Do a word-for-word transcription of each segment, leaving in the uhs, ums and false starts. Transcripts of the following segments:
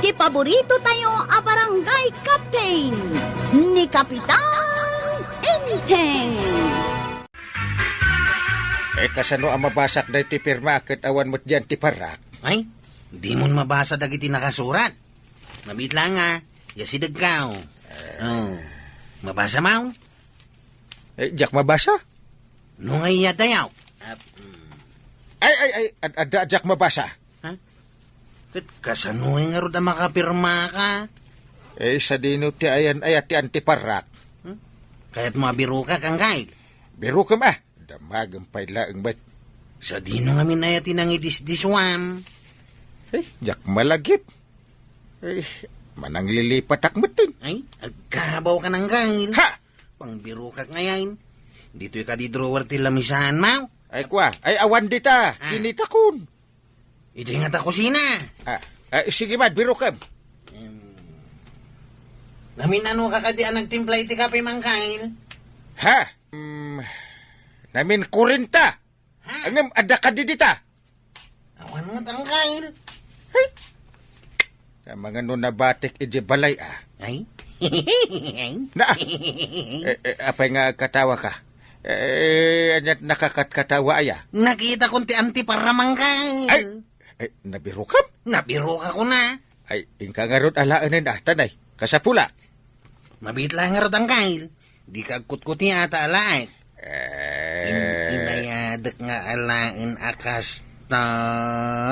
Paborito tayo a barangay captain, ni Kapitan Enteng. Eh, kasano a mabasak daytoy pirma ket awan met diay antiparrak? Ay, dimon mabasa dagiti nakasurat. Mabiit laeng, a, ya sidegkaw. Oh, mabasa maw? Eh, diak mabasa. No nga iya dayaw. Ap-, mm. Ay, ay, ay, ad-, adda, diak mabasa. Ha? Ket kasano ngarud a makapirmaka? Eh, sadino ti ayan-ayat ti antiparrak? Hmm? Kayatmo a birokak, Angkay? Birokem, a. Damagem pay laeng met. Sadino ngamin aya ti nangidisdisuam? Eh, diak malagip. Eh, mananglilipatak metten. Ay, agkabawka, Angkay. Ha! Pangbirokak ngay. Ditoy kadi drawer ti lamisaanmo. Ay, kua. Ay, awan dita. Ah. Kinitakon. Idiay ngata kusina. Ah, ah, sige man, birokem. Em, naminanoka kadi a nagtimpla iti kape, Angkay? Ha? Mm, naminkurenta. Ha? Ngem adda kadi dita? Awan met, Angkay. Ay. Amangan no nabatik idiay balay, a. Ay? Na. Eh, eh, apay nga agkatawaka? Eh, aniat nakakatkatawa aya? Nakitakon ti antiparram, Angkay. Ay! Ay, nabirokam? Nabirokak, a. Ay, inka ngarud alaenen, a, tanay. Kasapula. Mabiit laeng ngarud, Angkay. Dika agkutkuti ata alaek. Eh. In-, inayadek nga alaen a kasta.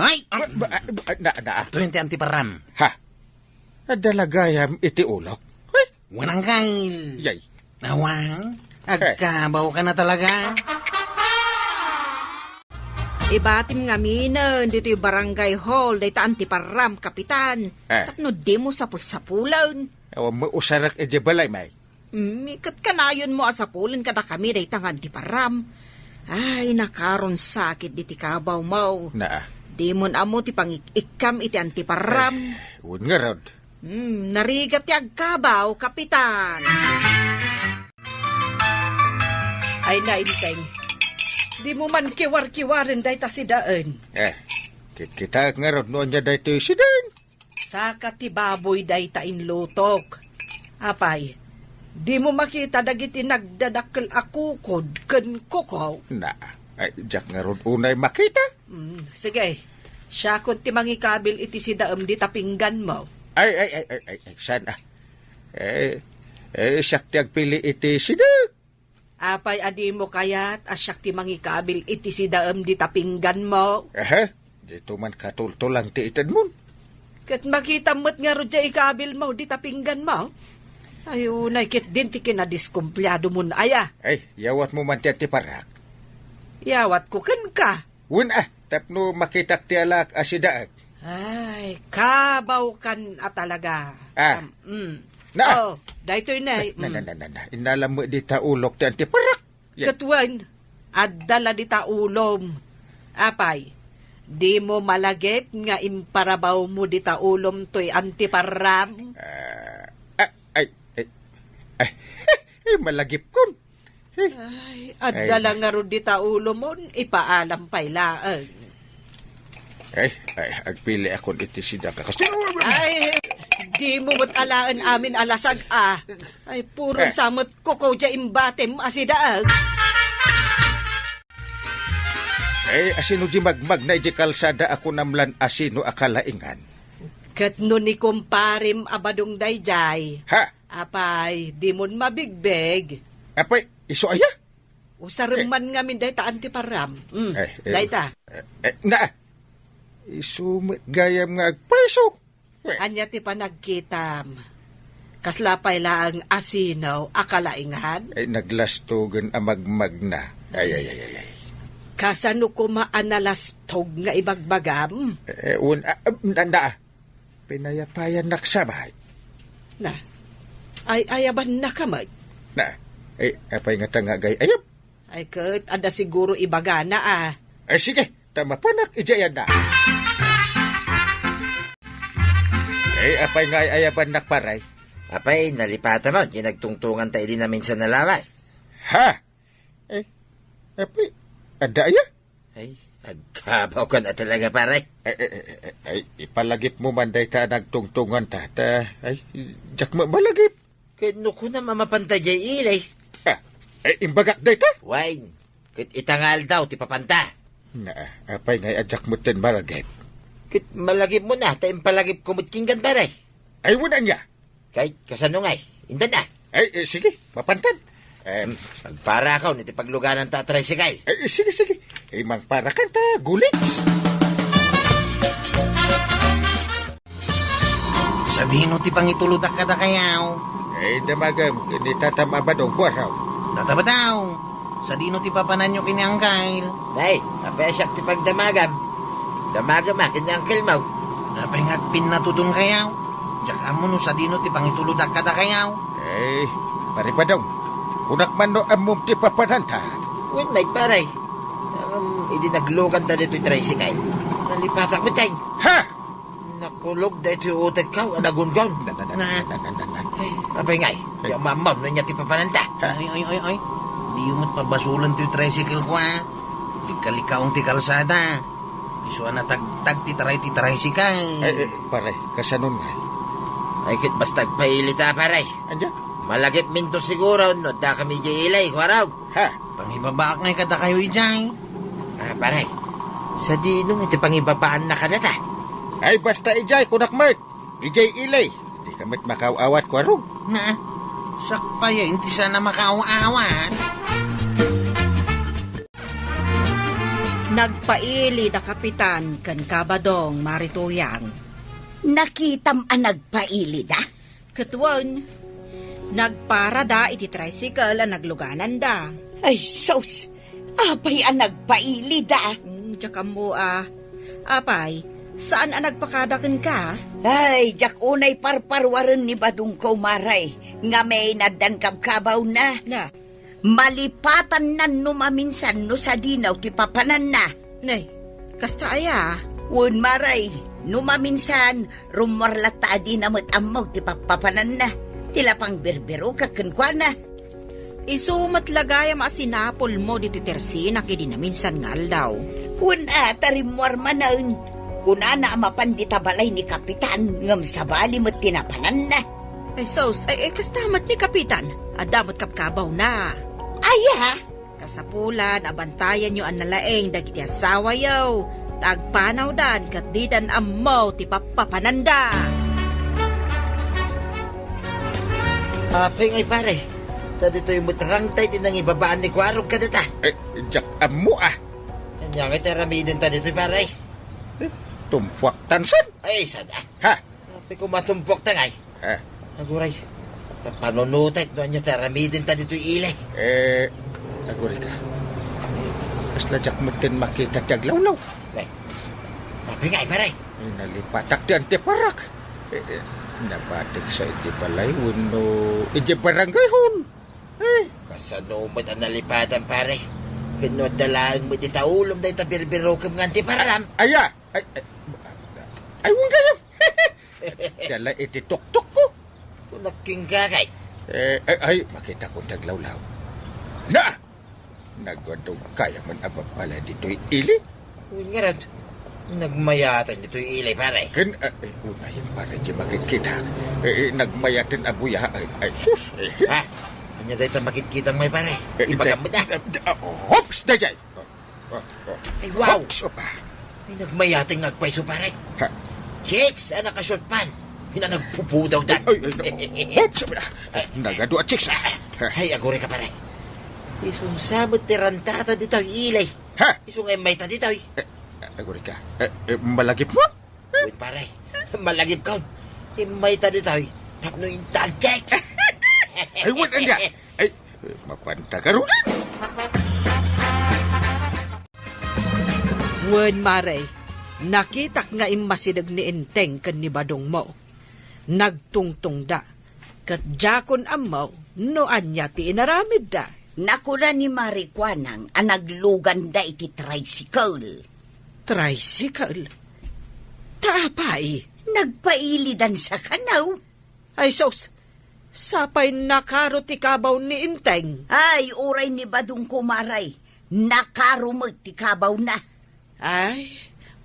Ay! Ba, ba, ba, na, na. Adtoy ti antiparram. Ha? Adda la gayam iti ulok? Ay! Wen, Angkay. Yay. Awan, eh, agkabawka na talaga. Ibatim ngaminen ditoy barangay hall dayta antiparram, Kapitan. Eh. Tapno dimo sapulsapulen. Awan met usarek idiay balay, may. Mm, ket kanayonmo a sapulen kadakami dayta nga antiparram. Ay, nakaron sakit diti kabawmo. Naa. Dimon ammo ti pangik-ikkam iti antiparram. Eh, wen ngarud. Hmm, narigat ti agkabaw, Kapitan. Ay, nainteng. Dimo man kiwarkiwaren dayta sidaen. Eh, kitkitaek ngarud no ania daytoy sidaen. Saka ti baboy dayta inlutok. Apay, dimo makita dagiti nagdadakkel a kukod ken kuko? Na, ay, diak ngarud unay makita. Mm, sige. Siakon ti mangikabil iti sidaem dita pingganmo. Ay, ay, ay, ay, ay, ay, saan, a? Eh, eh, siak ti agpili iti sidaek. Apay a dimo kayat a siak ti mangikabil iti sidaem dita pingganmo? Ehe, dito man katultulang ti itedmon. Ket makitam met ngarud diay ikabilmo dita pingganmo? Ay, unay ket din ti kinadiskumpliadomon aya. Ay, yawatmo man ti antiparrak. Yawatko kenka. Wen, a, tapno makitak ti alaek a sidaek. Ay, kabawkan a talaga. Ah. Am, mm. Na. Oh, daytoy na, na, na, mm, na, na, na. Innalam met dita ulok ti antiparrak. Yan. Ket wen, adda la dita ulom. Apay, dimo malagip nga imparabawmo dita ulom toy antiparram? Ah, ah, ay, ay, ay, ay, malagipkon. Ay, adda la ngarud dita ulomon, ipaalam pay laeng. Ay, ay, agpiliakon iti sidaek a kas-, ay, dimo met alaen amin a lasag, a. Ay, puron sa met kuko diay imbatim a sidaek. Ay, asino diay magmagna idiay kalsada a kunam lan asino a kalaingan? Ket no ni kumparem a badong daydiay. Ha? Apay, dimon mabigbig. Apay, isu aya? Usarem man ngamin dayta antiparram. Mm, eh, eh, dayta. Eh, eh, na, isu met gayam nga agpayso. Eh. Ania ti panagkitam? Kasla pay laeng asino a kalaingan? Eh, naglastogen a magmagna. Ay, ay, ay, ay, ay. Kasano koma a nalastog nga ibagbagam? Eh, un-, ah, ah, na, na, Pinayapayannak sa, bay. Na, ay-ayabannak met. Na, ay, apay ngata nga agay-ayab? Ay, ket adda siguro ibagana, a. Ay, sige, ta mapanak idiay na. Ay, apay nga ay-ayabannak, paray? Apay, nalipatan mo, ti nagtungtunganta idi naminsan a lawas. Ha? Eh, apay, adda aya? Ay, Agkabawkan a talaga, pare. Ay, ay, ay, ay, ay, ipalagipmo man dayta a nagtungtunganta, ta, ay, diak met malagip. Ket no kunam a mapanta diay ili. Ah, ay, imbagak dayta? Wen, ket ita nga aldaw ti papanta. Na, apay ngay a diak metten malagip? Ket malagipmon a, ta impalagipko met kenka, pare. Ay, wen ania? Kay, kasano ngay? Indan a. Ay, eh, sige, mapantan. Eh, Hmm, agparakon iti paglugananta a tricycle. Ay, sige, sige. Eh, mangparakan ta, guliks. Sadino ti pangitulodak kadakayaw? Eh, damagem, ni Tatam a Badong, kuaraw. Tata Badong, sadino ti papananyo ken ni Angkel? Nay, apay a siak ti pagdamagam? Damagem a ken ni Angkelmo. Apay nga agpinnatudon kayaw? Diak ammo no sadino ti pangitulodak kadakayaw. Eh, Pare Badong, kunak man no ammom ti papananta. Wen met, pare. Ngem, idi nagluganta ditoy tricycle, nalipatak met. Ha? Nakulog daytoy utekko a nagungon. Na, na, na, na, na, na, na. Ay, apay ngay, Ay. Di mammam no ania ti papananta. Ha? Ay, ay, ay, ay. Diyo met pabasolen ti tricycle ko, a. Likkalikaong ti kalsada. Isu a natagtag ti taray ti tricycle. Ay, eh, pare, kasanon ngay? Ay, ket basta agpailita, pare. Ania? Malagipminto siguro no addakami idiay ili, kuaraw. Ha? Pangibabaak ngay kadakayo idiay. Ah, pare, sadino nga iti pangibabaanna kadata? Ay, basta idiay, kunak met. Idiay ili. Dika met makaaw-awat, kuarog. Na, siak pay a inti saan a makaaw-awat. Nagpaili da Kapitan ken Kabadong, Mari Tuyang. Nakitam a nagpaili da? Ket wen, nagparada iti tricycle a naglugananda. Ay, sus! Apay a nagpailida? Mm, diak ammo a. Apay, saan a nagpakada kenka? Ay, diak unay parparuaren ni badongko, Mare, ngamin addan kabkabawna. Na. Malipatannan no maminsan no sadino ti papananna. Nay, kasta aya? Wen, Mare, no maminsan, rummuar latta a dina met ammo ti pappapananna. Ti la pangbirbirokak kenkuana. Isu met la gayam a sinapulmo ditoy tersinak idi naminsan nga aldaw. Wen a, ta rimmuar manen. Kunana a mapan dita balay ni Kapitan, ngem sabali met ti napananna. Ay, sus, ay, ay, kasta met ni Kapitan. Adda met kabkabawna. Aya? Kasapulan a bantayanyo a nalaing dagiti asawayo, ta agpanawdan ket didan ammo ti pappapananda. Apay ngay, pare, ta ditoy met rangtay ti nangibabaan ni Kuarog kadata. Eh, diak ammo, a. Ania ngay ti aramidenta ditoy, pare? Eh, tumpuak tansan. Ay, saan a? Ha? Apay, kumatumpuak ta ngay. Eh. Aguray. Ta panunotek no ania ti aramidenta ditoy ili. Eh, agurayka. Kasla diak metten makita ti aglawlaw. Ay. Apay ngay, pare? Eh, nalipatak ti antiparak. Eh, eh, nabatiksa iti balay wenno iti barangay hall. Eh. Kasano met a nalipatan, pare? Ket no adda laeng met ita ulom dayta birbirokem nga antiparam. Aya? Ay, ay, ay, wen gayam. Dala iti tuktukko. Kunak kenka, kay. Eh, ay, ay, makitakon ti aglawlaw. Na! Nagwadog kaya man a babala ditoy ili? Wen ngarud, nagmayaten ditoy ili, pare. Ken, eh, eh, unayen, pare, ti makitkitak. Eh, eh, nagmayaten a buya, ay, ay, sus, eh. Ha? Ania dayta makitkitam ngay, pare? Eh, ibagam met, a. Eh, ah, hops, daydiay! Oh, oh. Ay, wow! Hops, opa. Ay, nagmayaten nga agpayso, pare. Ha? Chicks a nakashort pant. Ina nagpupudawdan. Ay, ay, no. Hops, sabi na. Nagadu a chicks, a. Ay, agurayka, pare. Isu sa met ti rantata ditoy ili. Ha? Isu nga immayta ditoy. Eh, agurayka. Eh, eh, malagipmo? Wen, pare. Malagipkon. Immayta ditoy tapno inta agchicks. Ay, wen, ania? Ay, mapanta garuden. Wen, Mare, nakitak nga immasideg ni Enteng ken ni badongmo. Nagtungtongda, ket diakon ammo no ania ti inaramidda. Nakuna ni Mare Kuanang a nagluganda iti tricycle. Tricycle? Ta apay? Nagpailidansa kano. Ay sus, sapay nakaro ti kabaw ni Enteng. Ay, uray ni badongko, Mare, nakaro met ti kabawna. Ay,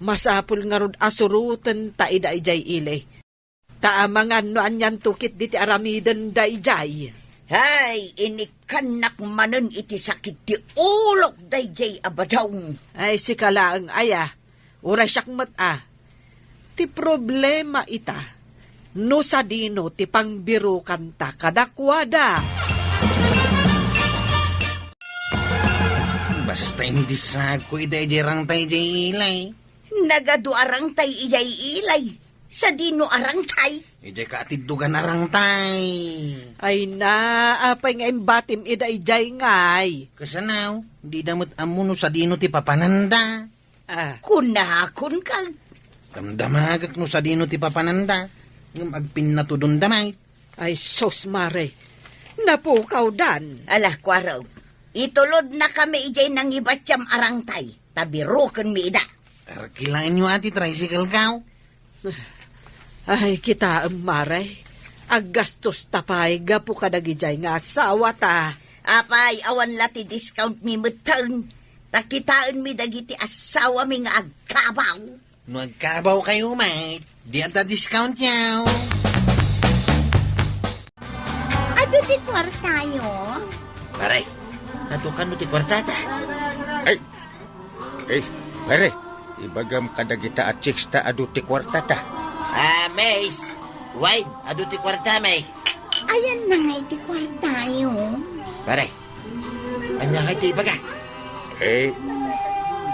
masapul ngarud a surotenta ida idiay ili. Ta amangan no anianto ketdi ti aramidenda idiay. Ay, inikkannak manen iti sakit ti ulok daydiay a badong. Ay, sika laeng aya. Uray siak met a. Ti problema ita, no sadino ti pangbirokanta kadakuada. Basta indisagko ida idiay rangtay idiay ili. Nagadu a rangtay idiay ili. Sadino a rangtay? Idiay kaatiddogan a rangtay. Ay na, apay nga imbatim ida idiay ngay? Kasano, dida met ammo no sadino ti papananda. Ah. Kunakon ka. Damdamagek no sadino ti papananda, ngem agpinnatudonda met. Ay, sus, Mare. Napukawdan. Ala, kuarog. Itulodnakami idiay nangibatiam a rangtay, ta birokenmi ida. Arkilaenyo a ti tricycle-ko. Ay, kitaem, Mare. Aggastosta pay gapu kadagidiay nga asawata. Apay, awan la ti discount-mi metten. Ta kitaenmi dagiti asawami nga agkabaw. No agkabawkayo met, di adda discount-yo. Adu ti kuartayo? Pare, adu kano ti kuartata? Ay, eh, pare, ibagam kadagita a chicks ta adu ti kuartata. Ah, Mace, Wayne, adu ti kuartam. Ayanna ngay ti kuartayo? Pare, ania ngay ti ibaga? Eh,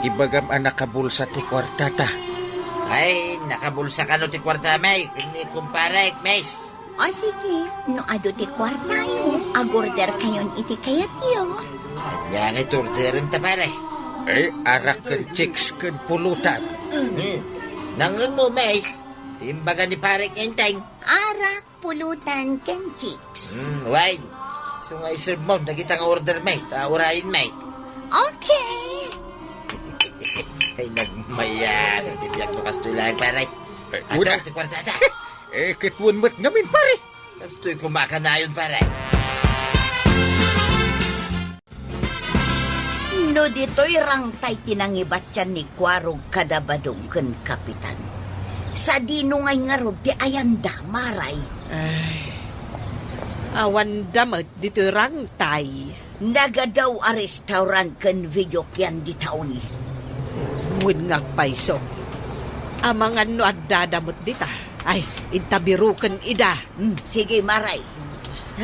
ibagam a nakabulsa ti kuartata. Ay, nakabulsa kano ti kuartam ken ni kumparek, Mace? O sige, no adu ti kuartayo, agorderkayon iti kayatyo. Ania ngay ti orderenta, pare? Eh, arak ken chicks ken pulutan. Hmm. Nangngegmo, Mace? Ti imbaga ni Parek Enteng. Arak, pulutan, ken chicks. Hmm, Wayne. Isu nga i-servemo dagita nga ordermi, ta urayenmi. Okay. Ay, nagmayat ti biag no kastoy laeng, pare. Eh, adu ti kuartata. Eh, ket wen met ngamin, pare. Kastoy koma kanayon, pare. No ditoy rangtay ti nangibatian ni Kuarog kada Badong ken Kapitan, sadino ngay ngarud ti ayanda, Maray? Ay, awanda met ditoy rangtay. Nagadu a restaurant ken videokean dita, uy. Wen nga agpayso. Amangan no addada met dita. Ay, inta biroken ida. Hmm, sige, Maray.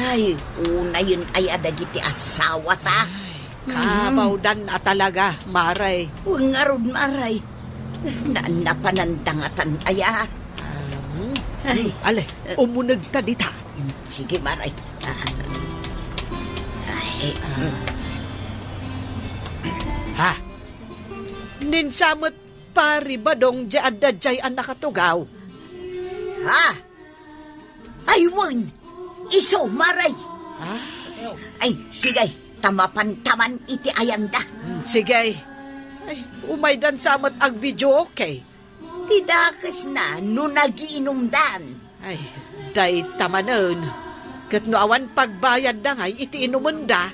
Ay, unayen aya dagiti asawata. Ay, kabawdan a talaga, Maray. Wen ngarud, Maray. Na, napanandangatan aya. Ah, hmm. Ay. Ale, umunegta dita. Sige, Maray. Ah. Ay, ah. Ha? Ninsa met, Pari Badong, di adda diay a nakatugaw. Ha? Ay, wen. Isu, Maray. Ha? Ay, sige. Ta mapantaman iti ayanda. Hmm, sige. Ay, umaydansa met agvideoke. Ti dakesna no nagiinumdan. Ay, dayta manen. Ket no awan pagbayadda ngay iti inumenda,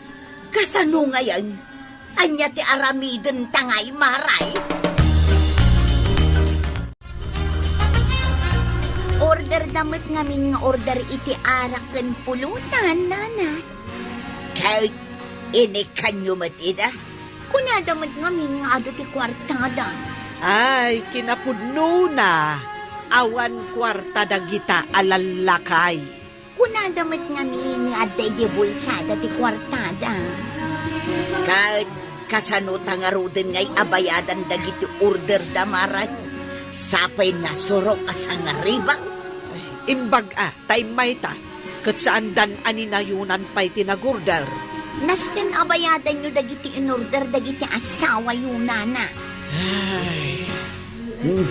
kasano ngayen? Ania ti aramidenta ngay, Maray? Orderda met ngamin nga order iti arak ken pulutan, Nana. Ket inikkanyo met ida? Kunada met ngamin nga adu ti kuartada. Ay, kinapudnona, awan kuarta dagita a lallakay. Kunada met ngamin nga adda idiay bulsada ti kuartada. Ket kasano ta ngaruden ngay a bayadan dagiti orderda, Maray? Sapay nasurok a sangaribang? Imbag a, ta immayta, ket saandan a ninayonan pay ti nagorder. Nasken a bayadanyo dagiti inorder dagiti asawayo, Nana. Ay. Hmm.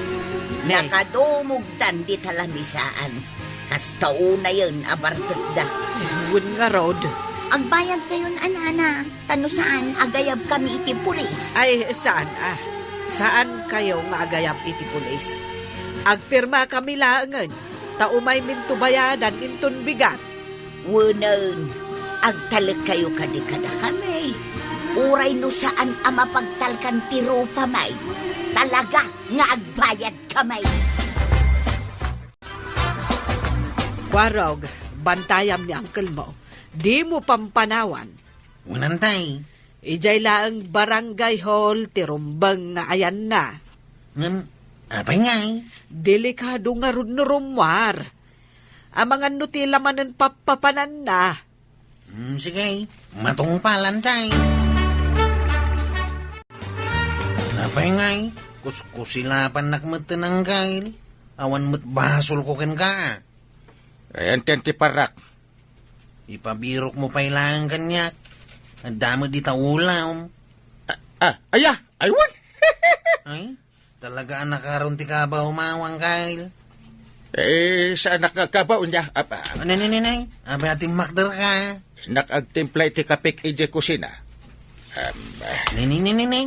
Nay. Nakadumogdan dita lamisaan. Kasta unayen a bartekda. Ay, wen ngarud. Agbayadkayon a, Nana, ta no saan, agayabkami iti pulis. Ay, saan a. Saankayo nga agayab iti pulis. Agpirmakami laengen, ta umayminto bayadan inton bigat. Wenen, agtalekkayo kadi kadakami. Uray no saan a mapagtalkan ti rupami, talaga nga agbayad kami. Kwarog, bantayam ni uncle mo. Di mo pampanawan. Unantay. Ijay laeng barangay hall ti rumbeng nga ayanna. Ngem, apay ngay? Delikado ngarud no rummuar. Amangan no ti lamanen pappapananna. Hmm, sige, matungpalantay. Apay ngay, kuskusilapannak met ti nanggail. Awan met basolko kenka. Ayan ti parak. Ipabirok mo pay laeng kaniak. Adda met dita ulam. Ah, ah, aya, aywan. Ay, talaga a nakaron ti kabaw mawang, Kyle. Eh, saan nakakabaw niya? Apa? Ah, ne, ne, ne, ne. Abay, ating makder ka. Nak agtimpla iti kapik iti kusina. Um, ah. Ne, ne, ne, ne, ne.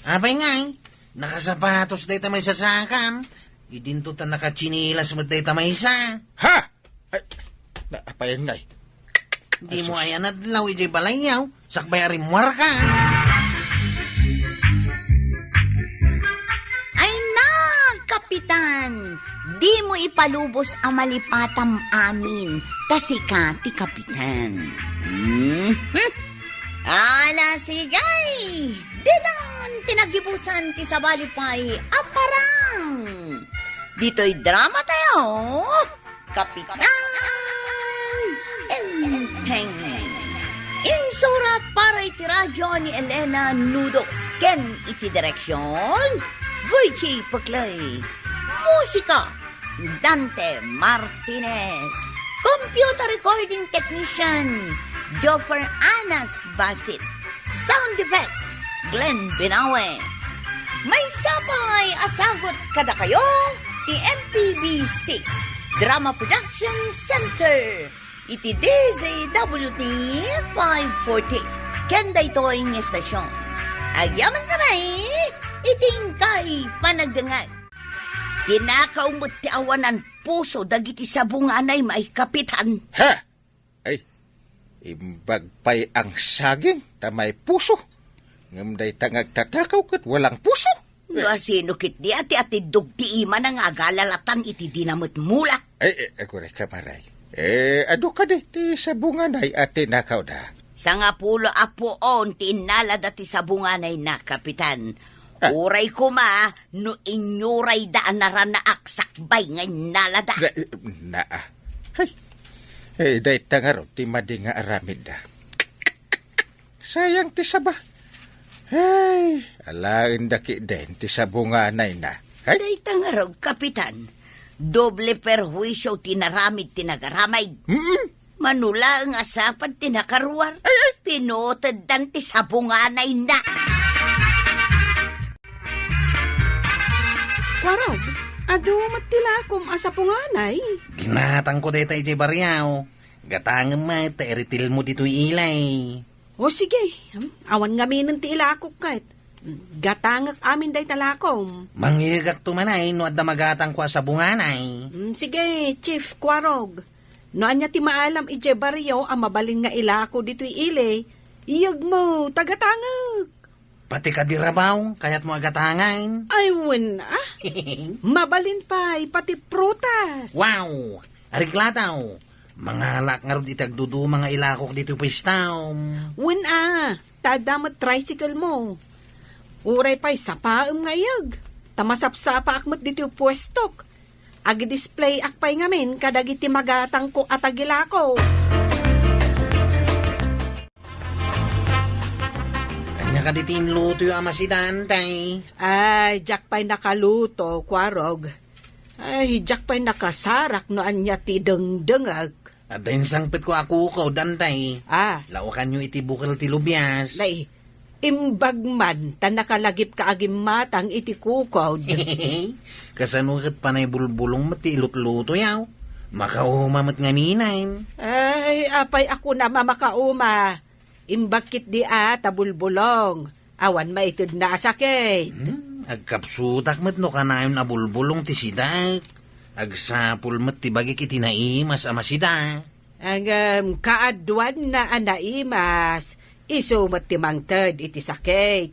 Abay ngay, nakasapatos dayta may sasakam. Idinto ta nakatsinilas met dayta maysa. Ha? Ay, na, apayan ngay. Di mo ayan adlaw ijay balayyaw, sakbay a rimmuar ka. Ay na, Kapitan! Di mo ipalubos a malipatam amin, ta sika ti Kapitan. Mhm. Ala, sigay! Ditan ti nagibusan ti sabali pay a parang. Ditoy drama tayo. Kapitan Enteng. Insurat para iti radyo ni Elena Nudo ken iti direksyon, Virgie Peclay. Musika, Dante Martinez. Computer recording technician, Joffer Anas Basit. Sound effects, Glenn Binawe. Maysa pay a sagut kadakayo ti M P B C Drama Production Center iti D Z W T five forty. Ken daytoy nga estasyon, agyaman kami iti inkay panagdengngeg. Tinakaw met ti awanan puso dagiti sabunganay, may Kapitan. Ha? Ay, imbag pay ang saging ta may puso. Ngem dayta nga agtatakaw ket walang puso. No, asino ketdi a ti atiddog ti imana nga agalalatan iti dina met mula? Ay, eh, agurayka, Maray. Eh, adu kadi ti sabunganay a tinakawda? Sangapulo a puon ti innalada ti sabunganay na, Kapitan. Ah. Uray koma no inyurayda a naranaak sakbay nga innalada. Na, naa. Hay. Eh, dayta ngarud ti madi nga aramidda. Sayang ti saba. Hay, alaenda ketdin ti sabunganayna. Hay. Dayta ngarud, Kapitan. Doble perhuisio ti naramid ti nagaramid. Mm-mm. Mano laeng a sapad ti nakaruar. Ay, ay. Pinuteddan ti sabunganayna. Kwarog, adu met ti lakom a sabunganay. Ginatangko dayta iti bariaw. Gatangem met ta iritilmo ditoy ilay. O sige, hmm, awan ngaminen ti ilakok ket. Gatangek amin dayta lakom. Mangngegakto manay no adda magatangko a sabunganay. Hmm, sige, Chief Kwarog. No ania ti maalam idiay barrio a mabalin nga ilako ditoy ili, iyegmo ta gatangek. Pati kadi rabaw, kayatmo a gatangan? Ay, wen, ah. Mabalin pay, pati prutas. Wow! Ariglataw, mangalaak ngarud iti agduduma nga ilakok ditoy puestaom. Wen, ah, ta adda met tricycle mo. Uray pay sapaem nga iyeg, ta masapsapaak met ditoy puestok. Agdisplayak pay ngamin kadagiti magatangko a tagilako. Ania kadi ti inlutoyo a masidan, tay? Ay, diak pay nakaluto, Kwarog. Ay, diak pay nakasarak no ania ti dengdengek. Adda insangpetko a kukaw, Dantay. Ah. Laokanyo iti bukel ti lubias. Nay, imbag man, ta nakalagipka a gimmatang iti kukaw. Kasano ket panay bulbulong met ti ilutlutoyaw? Makauma met ngaminen. Ay, apay a kunam a makauma? Imbag ketdi a ta bulbulong. Awan maitedna a sakit. Hmm, agkapsutak met no kanayon a bulbulong ti sidaek. Agsapul met ti bagik iti naimas a masida. Ngem kaaduanna a naimas, isu met ti mangted iti sakit.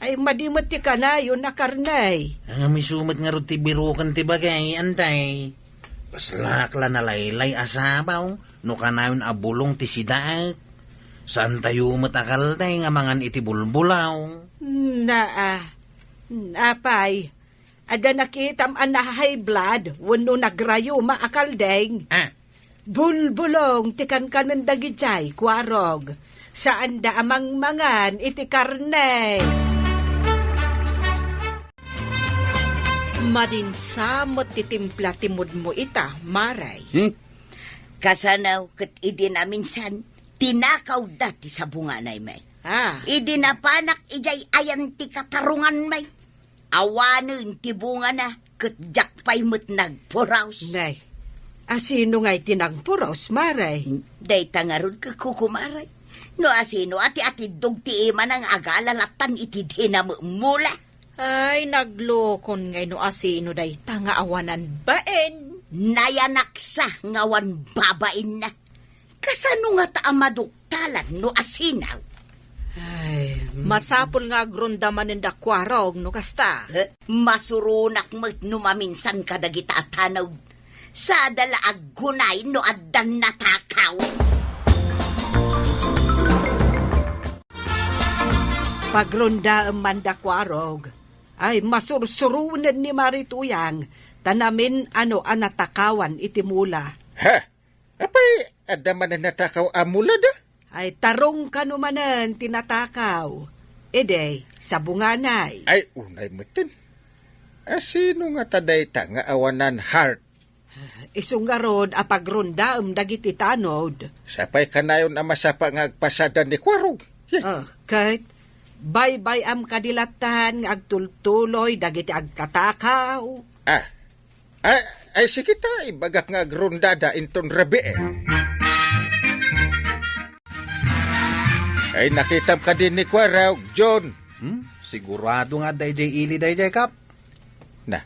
Ay, madi met ti kanayon a karne. Ngem isu met ngarud ti biroken ti bagay, antay. Paslak la nalaylay a sabaw, no kanayon a bulong ti sidaek. Saantayo met a kalday nga mangan iti bulbulaw. Naa, apay, adda nakitam a na-high blood wenno nagrayuma a kaldeng? Ah. Bulbulong ti kankanen dagidiay, Kuarog. Saanda a mangmangan iti karne. Madinsa met ti timpla ti mudmo ita, Maray. Hmm? Kasano ket idi naminsan, tinakawda ti sabunganay, may. Ah. Idi napanak idiay ayan ti katarungan, may. Awanen ti bungana, ket diak pay met nagpuros. Nay, asino ngay ti nagpuros, Maray? Dayta ngarud, kuko, Maray. No asino a ti atiddog ti imana nga agala lattan iti dinamemula. Ay, naglokon ngay no asino dayta nga awanan bain. Nayanaksa nga awan babainna. Kasano ngata a maduktalan no asino? Ay, mm. Masapul nga agronda manen da Kuarog no kasta. Eh, masuronak met no maminsan kadagita a tanod. Sada la aggunay no addan natakaw. Pagrondaem man da Kuarog. Ay, masursuronen ni Mari Tuyang, ta namin-ano a natakawan iti mula. Ha? Apay, adda manen natakaw a mula da? Ay, tarong kano manen ti natakaw. Idi, sabunganay. Ay, unay metten. Asino ngata dayta nga awanan heart? Isu ngarud a pagrondaem dagiti tanod. Sapay kanayon a masapa nga agpasada ni Kuarog. Yeh. Ah, ket baybay-am kadi lattan nga agtultuloy dagiti agtatakaw. Ah, Ay, ay, sige ta, ibagak nga agrondada inton rabii. Ay, nakitam kadi ni Kuarog, John? Hmm? Sigurado nga adda idiay ili daydiay, Kap. Na,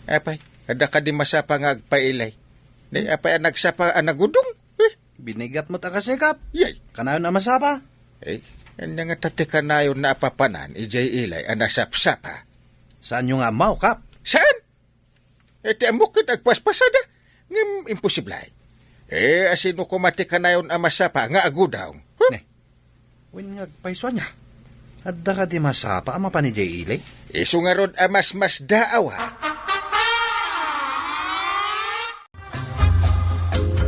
apay, adda kadi masapa nga agpailay? Nay, apay a nagsapa a nagudong? Eh? Binigat met a kasi, Kap. Yay. Kanayon a masapa? Eh, ania ngata ti kanayon a papanan idiay ilay a nasapsapa? Saanyo nga ammo, Kap? Saan? Eh, ti ammok ket agpaspasada, ngem imposible. Eh, asino koma ti kanayon a masapa nga agudong? Huh? Ne. Wen nga agpayso ania? Adda kadi masapa a mapan idiay ili? Isu ngarud a masmasdaaw, a.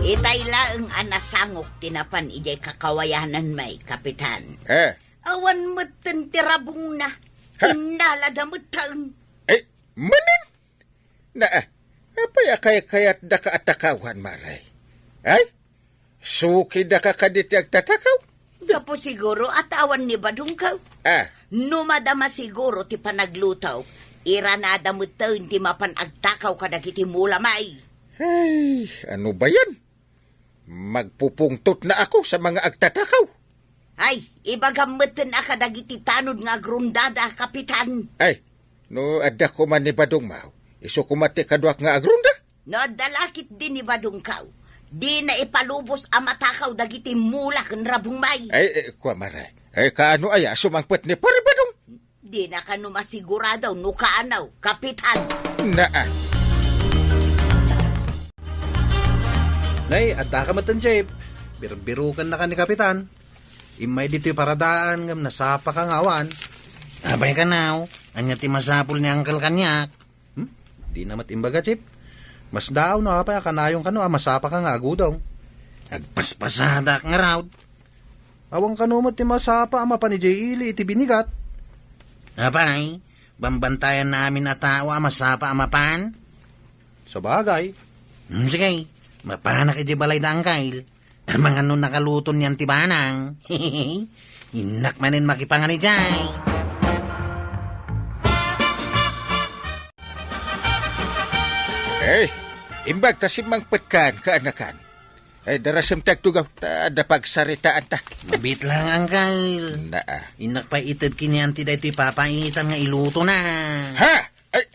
Itay laeng a nasangok ti napan idiay kakawayanan, may, Kapitan. Eh. Awan metten ti rabongna. Ha? Innalada metten. Eh, manen? Na, apay a kaykayatdaka a takawan, Maray? Ay? Sukidaka kaditi agtatakaw? Gapu siguro a ta awan ni badongko. Ah. No madama siguro ti panagluto, iranada metten ti mapan agtakaw kadagiti mula, may. Ay, ano ba yan? Magpupungtot na ako sa mga agtatakaw. Ay, ibagam metten a kadagiti tanod nga agrondada, Kapitan. Ay, no adda koma ni badongmo, isu koma ti kaduak nga agronda? No adda la ketdi ni badongko, dina ipalubos a matakaw dagiti mula ken rabong, may. Ay, eh, kua, Maray. Ay, kaano aya a sumangpet ni Pare Badong? Dina kano masigurado no kaano, Kapitan. Naa. Nay, addaka metten, Jeep. Birbirokennaka ni Kapitan. Immay ditoy paradaan ngem nasapaka nga awan. Apay kano, ania ti masapul ni Angkel kaniak? Hmm? Dina met imbaga, Jeep. Masdaaw no apay a kanayon kano a masapaka nga agudong. Agpaspasadak ngarud. Awan kano met ti masapa a mapan idiay ili iti binigat. Apay, bambantayan amin a tao a masapa a mapan? Sabagay. Hmm, sige, mapanak idiay balay da Angkel. Amangan no nakaluto nian ti banang. Innak manen makipangan idiay. Eh, imbag ta simmangpetkan, kaanakan. Ay, darasem ti agtugaw, ta adda pagsaritaanta. Mabiit lang, Angkel. Naa. Innak pay ited ken ni Auntie daytoy papaitan nga ilutona. Ha? Ay.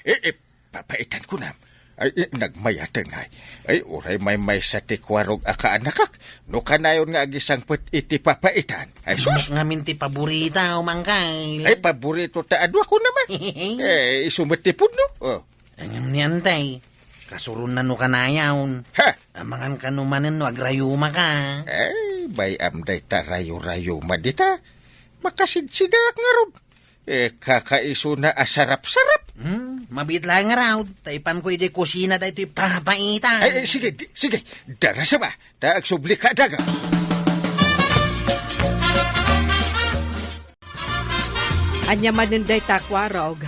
Eh, eh, papaitan kunam. Ay, eh, nagmayat ngay. Ay, uray maymaysa ti kuarog a kaanakak, no kanayon nga agisangpet iti papaitan. Ay, sus! Ngamin ti paborita, Mangkay. Ay, paborito ta adu ako naman. Eh, isu met ti pudno. Oh. Ngem ni Antay, kasuron na no kanayon. Ha? Amangan kano manen no agrayumaka. Ay, bay-am dayta rayo-rayuma dita. Makasidsidaak ngarud. Eh, kakaisuna a sarap-sarap. Hmm, mabiit laeng ngarud. Ta ipanko idiay kusina daytoy papaitan. Ay, ay, sige, di, sige. Darasam a. Ta agsubli ka daga. Ania manen dayta, Kuarog?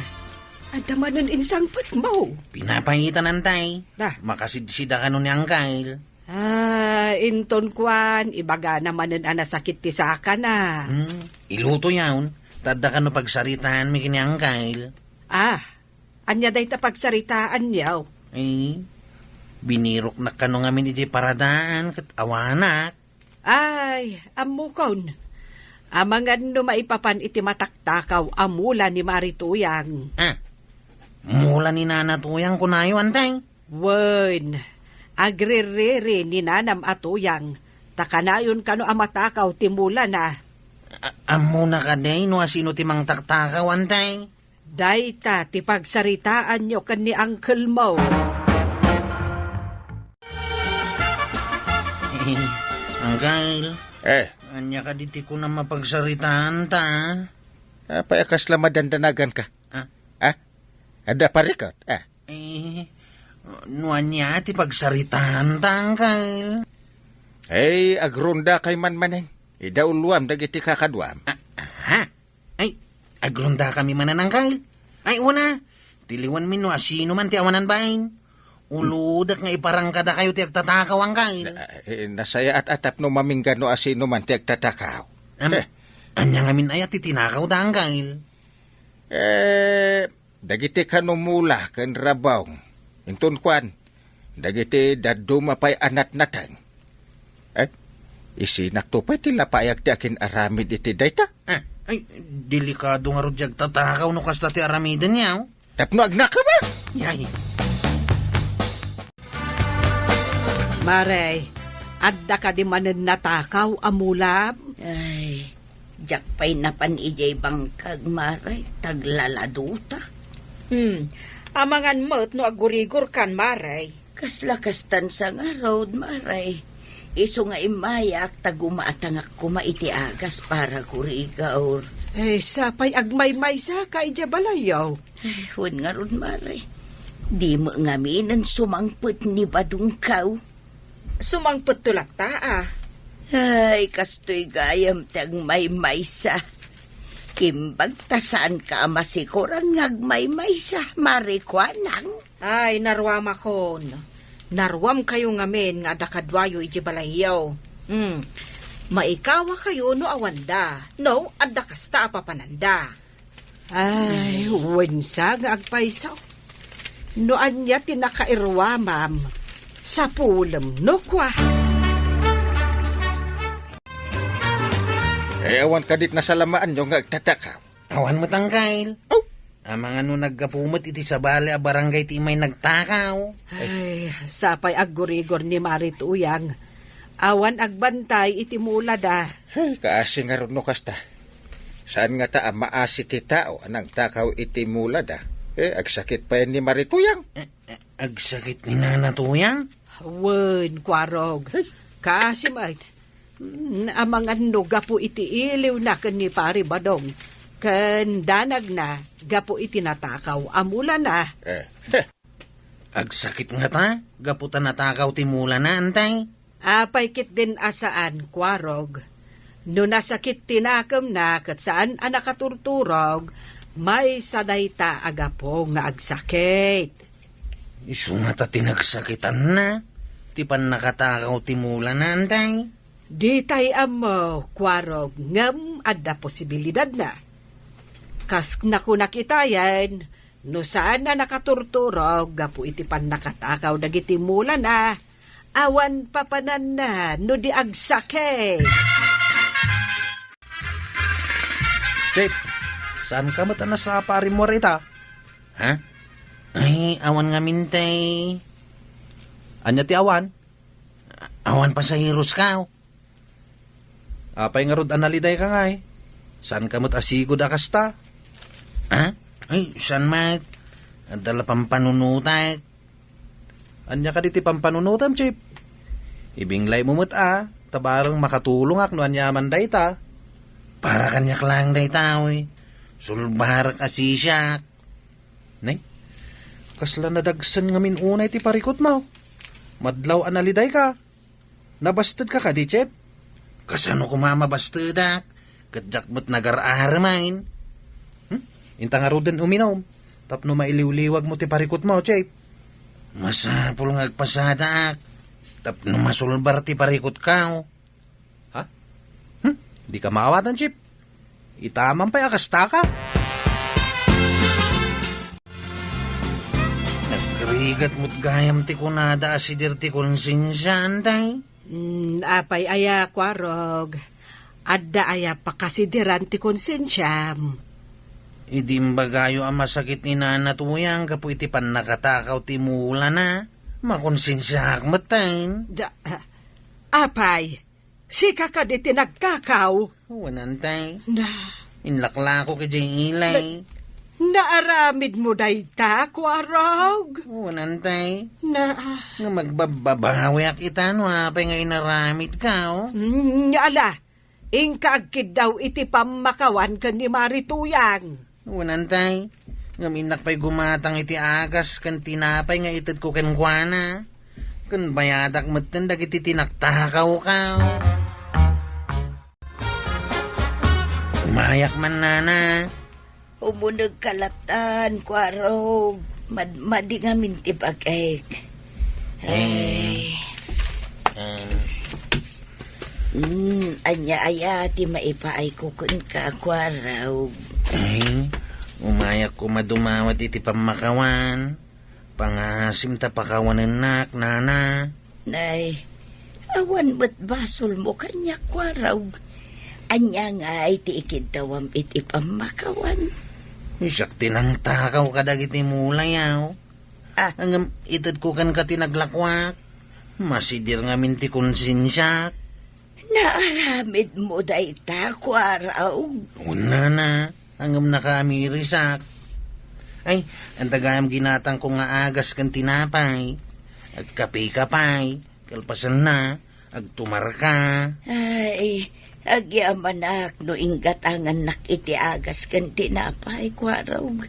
Adda manen insangpetmo? Pinapaitan, Antay. Da. Makasidsida kano ni Angkel. Ah, inton kuan, ibagana manen a nasakit ti sakana. Hmm, iluto yaon. Ta adda kano pagsaritaanmi ken ni Angkel. Ah, ania dayta pagsaritaanyo? Eh, biniroknak kano ngamin iti paradaan ket awanak. Ay, ammokon. Amangan no maipapan iti mataktakkaw a mula ni Mari Tuyang. Ah, mula ni Nana Tuyang kunayo, Antay? Wen, agririri ni nanam a Tuyang, ta kanayon kano a matakaw ti mulana. A-, ammona kadi no asino ti mangtaktakaw, Antay? Dayta ti pagsaritaanyo ken ni uncle-mo. Angkel. Eh. Ania kadi ti kunam a pagsaritaanta? Apay a kasla madandanagan ka? Ah? Ah? Adda parikot? Ah? Eh, no ania ti pagsaritaanta, Angkel? Eh, agrondakay man manen. Idauluam dagiti kakaduam. Ah, aha. Ay, agrondakami manen, Angkel. Ay, una, tiliwanmi no asino man ti awanan bain. Ulodek nga iparang kadakayo ti agtatakaw, Angkel. Na-, eh, nasayaat a tapno mamingga no asino man ti agtatakaw. Am, eh. Ania ngamin aya ti tinakawda, Angkel? Eh, dagiti kano mula ken rabong. Inton kuan, dagiti dadduma pay a natnateng. Eh, isinakto pay ti lapayag ti akin-aramid iti dayta? Ah, ay, delikado ngarud ti agtatakaw no kasta ti aramidenyo. Tapno agnaka ba? Yay. Mare, adda kadi manen natakaw a mulam? Ay, diak pay napan idiay bangkag, Mare, taglaladutak. Hmm, amangan met no aggurigor kan, Mare. Kasla kastan sa ngarud, Mare. Isu nga immayak ta gumatangak koma iti agas para gurigor. Eh, sapay agmaymaysa ka idiay balayyo. Ay, wen ngarud, Mare. Di met ngaminen sumangpet ni Badongkaw. Sumangpetto latta, a. Ay, kastoy gayam ti agmaymaysa. Imbag ta saanka a masikoran nga agmaymaysa, Mare, kuanang. Ay, naruamakon. Naruamkayo ngamin nga adda kaduayo idiay balayyo. Hmm. Maikawakayo no awanda. No, adda kasta a papananda. Ay, wen sa nga agpayso. No ania ti nakairuamam, sapulem no kua. Eh, awan kadit nasalamaanyo nga agtatakaw? Awan met, Angkel. Oh! Amangan no naggapu met iti sabali a barangay ti immay nagtakaw. Ay, sapay aggurigor ni Mari Tuyang. Awan agbantay iti mulada. Ay, kaasi ngarud no kasta. Saan ngata a maasi ti tao a nagtakaw iti mulada? Eh, agsakit pay ni Mari Tuyang. Eh, eh, agsakit ni Nana Tuyang? Wen, Kuarog. Ay. Kaasi met. Mm, amangan no gapu iti iliwna ken ni Pari Badong, ken danagna gapu iti natakaw a mulana. Eh, heh. Agsakit ngata gapu ta natakaw ti mulana, Antay? Apay ketdin a saan, Kuarog? No nasakit ti nakemna ket saan a nakaturturog, maysa dayta a gapu nga agsakit. Isu ngata ti nagsakitanna ti pannakatakaw ti mulana, Antay? Ditay ammo, Kuarog, ngem adda posibilidadna. Kas nakunak itayen, no saan a nakaturturog gapu iti pannakatakaw dagiti mulana, awan papananna no di agsakit. Chief, saanka met a nasapa a rimmuar ita? Ha? Ay, awan ngamin tay. Ania ti awan? Awan pasaheroska. Apay ngarud a nalidayka ngay? Saanka met a sigud a kasta? Ha? Ay, saan met? Adda la pampanunotek. Ania kadi ti pampanunotem, Chief? Ibinglaymo met a, ta bareng makatulongak no aniaman dayta. Para kaniak laeng dayta, oy. Sulbarek a sisiak. Nay, kasla nadagsen ngamin unay ti parikutmo. Madlaw a nalidayka. Nabastedka kadi, Chief? Kasano koma a mabastedak? Ket diak met nagar-aramen. Hmm? Inta ngaruden uminom, tapno mailiwliwagmo ti parikutmo, Chief. Masapul nga agpasadaak, tapno masulbar ti parikutko. Ha? Hmm? Dika maawatan, Chief. Itaman pay a kastaka. Nagrigat met gayam ti kunada a sidir ti konsensiam, tay? Hmm, apay aya, Kuarog? Adda aya pakasidiran ti konsensiam? Idi imbagayo a masakit ni Nana Tuyang gapu iti pannakatakaw ti mulana, makonsensiaak met, tay. Da, apay, sika kadi ti nagtakaw? Wen, tay. Na. Inlaklakok idiay ilay. Na, naaramidmo dayta, Kuarog? Wen, tay. Na. Nga magbabbabawiak ita no apay nga inaramidko. Mm, ala, inka agkiddaw iti pammakawan ken ni Mari Tuyang. Wen, tay, ngem innak pay gumatang iti agas ken tinapay nga itedko kenkuana. Ken bayadak metten dagiti tinaktakawko. Umayak man, Nana. Umunegka latan, Kuarog. Madmadi ngamin ti bagik. Ay. Em. Mm, ania aya ti maipaayko kenka, Kuarog? Ay, umayak koma dumawat iti pammakawan. Pangasim ta pakawanennak, Nana. Nay, awan met basolmo kaniak, Kuarog. Ania ngay ti ikiddawam iti pammakawan? Siak ti nangtakaw kadagiti mulayaw. Ah. Ngem itedko kenka ti naglakuak. Masidir ngamin ti konsensiak. Naaramidmo dayta, Kuarog? Wen, Nana, ngem nakaamirisak. Ay, anta gayam ginatangko nga agas ken tinapay. Agkapeka pay, kalpasanna, agtumarka. Ay, agyamanak no inggatangannak iti agas ken tinapay, Kuarog.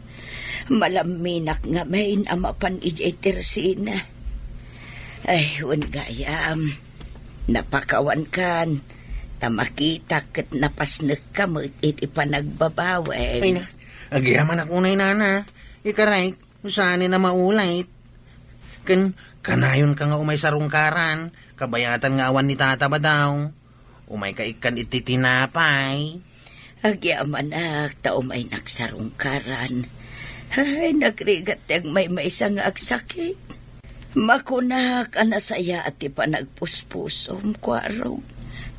Malamminak ngamin a mapan idiay tersina. Ay, wen gayam. Napakawankan, ta makitak ket napasnekka met iti panagbabawek. Ay na, agyamanak unay, Nana. Ikarayk, saanen a maulit. Ken, kanayonka nga umay sarungkaran, kabayatan nga awan ni Tata Badaw. Umayka ikkan iti tinapay. Agyamanak ta umaynak sarungkaran. Ay, nagrigat ti agmaymaysa nga agsakit. Makunak a nasayaat ti panagpuspusom, Kuarog.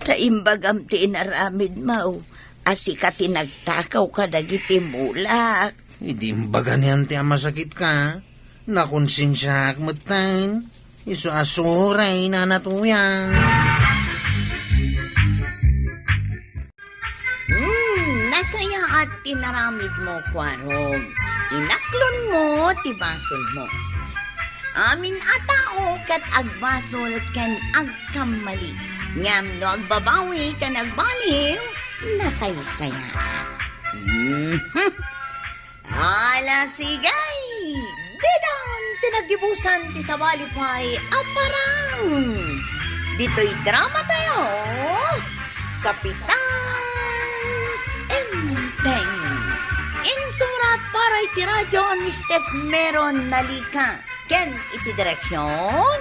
Ta imbagam ti inaramidmo, a sika ti nagtakaw kadagiti mulak. Idi imbaga niyan ti a masakitka, nakonsensiaak metten. Isu a sorry, Nana Tuyang. Hmm, nasayaat ti naramidmo, Kuarog. Inaklonmo ti basolmo. Amin a tao ket agbasol ken agkammali. Ngem no agbabawi ken agbaliw, nasaysayaat. Mhm. Ala, sige! Ditan ti naggibusan ti sabali pay a parang. Ditoy drama tayo, Kapitan Enteng. Insurat para iti radyo ni Steph Meron Nalika. Ken iti direksyon,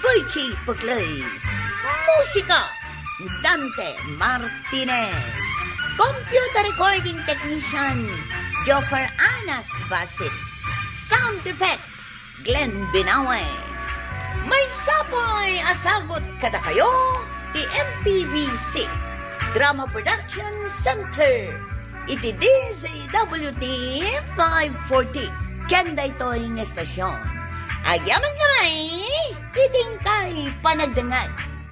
Virgie Puclay. Musika, Dante Martinez. Computer recording technician, Joffer Anas Basit. Sound effects, Glenn Binawe. Maysa pay a sagut kadakayo ti M P B C Drama Production Center iti D Z W T five forty, ken daytoy nga estasion. Agyamankami iti inkay panagdengngeg.